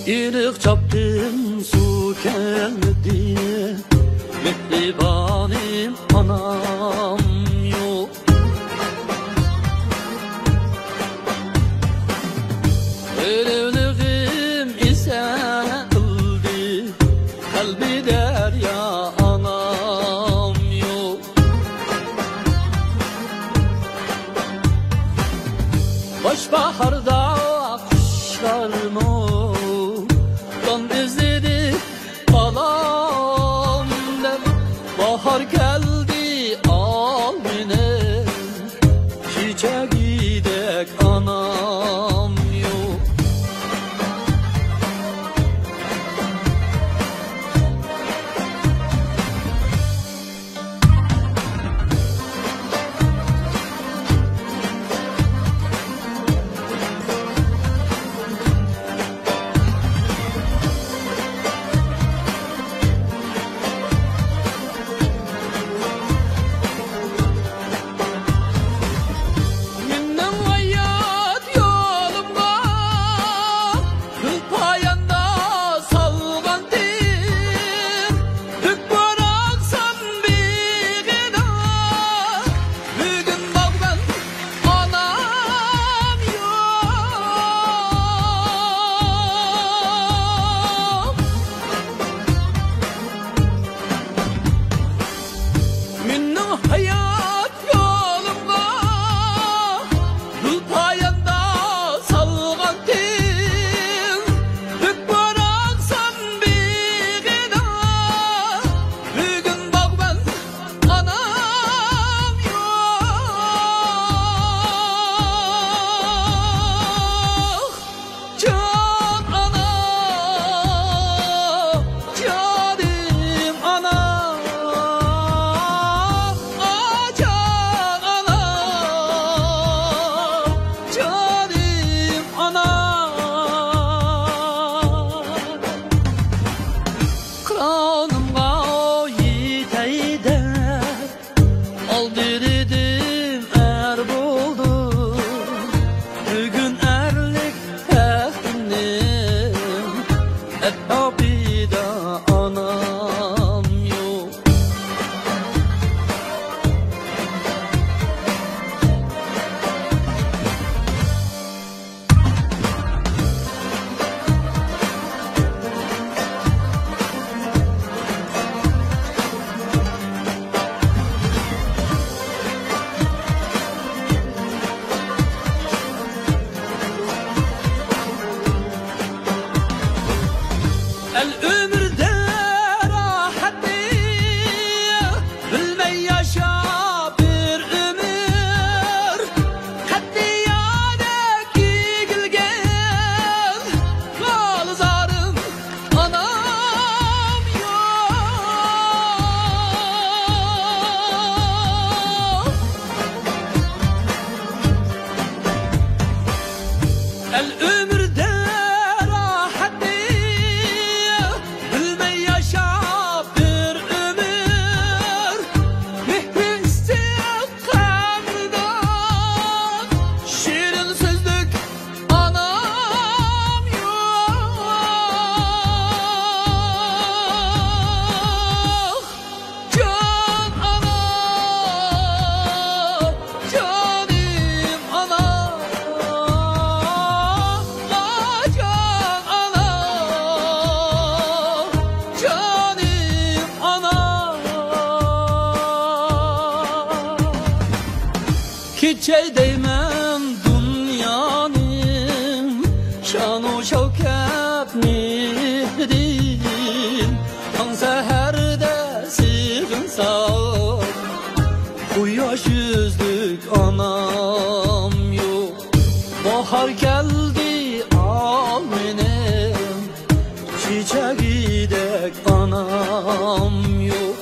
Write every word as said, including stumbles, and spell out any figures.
ئېرىق چاپتىم، سۇ كەلمىدى، مېھرىبانىم ئانام يوق. ئۆرۈلۈغۈم ئېسىلدى، قەلبى دەريا ئانام يوق. باش باھاردا قۇشلارمۇ جان ئىزلىدى، بالام دەپ. باھار كەلدى، ئال مېنى، چېچەكدەك ئانام يوق. مېنىڭ ھايات يولۇمغا گۈل پاياندا سالغانتىڭ، بۈك باراقسان بېغىدا، بۈگۈن باغۋەن ئانام يوق. مېنىڭ ھايات يولۇمغا گۈل پاياندا سالغانتىڭ، بۈك باراقسان بېغىدا، بۈگۈن باغۋەن ئانام يوق. جان ئانا، جانىم ئانا، ئا، جان ئانا، جانىم ئانا. قىرانىمغا يېتەي دەپ ئالدىرىدىم، ئەر بولدۇم. بۈگۈن ئەرلىك تەختىمنى ئەتراپىدا ئانام يوق. ئەل ئۆمرىدە راھەتنى بىلمەي ياشاپ بىر ئۆمۈر، قەتلىيادەك ئېگىلگەن غالىزارىم ئانام يوق. ئەل ئۆمرىدە راھەتنى بىلمەي ياشاپ بىر ئۆمۈر، مېھرى ئىسسىق قەبرىداش، شېرىن سۆزلۈك ئانام يوق. جان ئانا، جانىم ئانا، جان ئانا، جانىم ئانا. كېچەي دەيمەن دۇنيانىڭ شانۇ شەۋكەت مېھرىدىن، تاڭ سەھەردە سېغىنسام، قۇياش يۈزلۈك ئانام يوق. باھار كەلدى، ئال مېنى، چېچەكدەك ئانام يوق.